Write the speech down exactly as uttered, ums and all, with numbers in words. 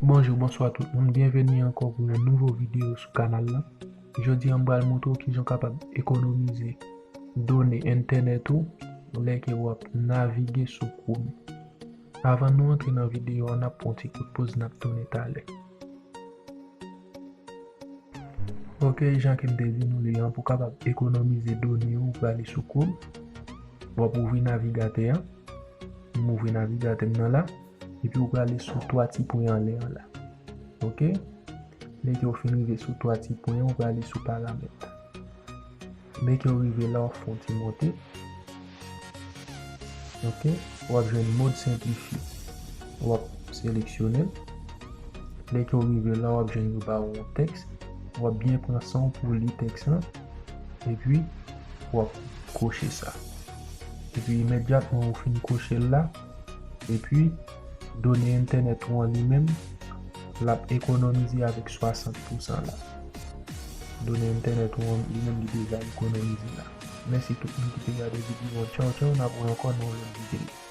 Bonjou, bonswa tout moun, byenveni ankò pou yon nouvo videyo sou kanal la. Jodi a m pral montre w kijan w kapab ekonomize done entènèt ou lè ke w ap navige sou Chrome. Avan nou antre nan videyo a, n ap pran yon ti kout poz, n ap tounen talè. Ok, jan ke m te di nou li an, pou w kapab ekonomize done yo, ou prale sou Chrome, w ap ouvri navigatè an. M ouvri navigatè m nan la, epi ou prale sou twa ti pwen anlè an la. Ok? Lè ke w fin rive sou twa ti pwen an, ou prale sou paramèt. Lè ke w rive la, w ap fè yon ti monte. Ok? W ap jwenn mòd senplifye. W ap seleksyone l. Lè ke w rive la, w ap jwenn yo ba ou yon tèks. W ap byen pran san w pou w li tèks lan. Epi, w ap koche sa. Epi, imedyatman ou fin koche l la, epi, done entènèt ou an li menm, l ap ekonomize avèk swasant pousan la. Done entènèt ou an li menm, li deja ekonomize la. Mèsi tout moun ki te gade videyo an. Tchaw, tchaw, n ap wè ankò nan yon lòt videyo.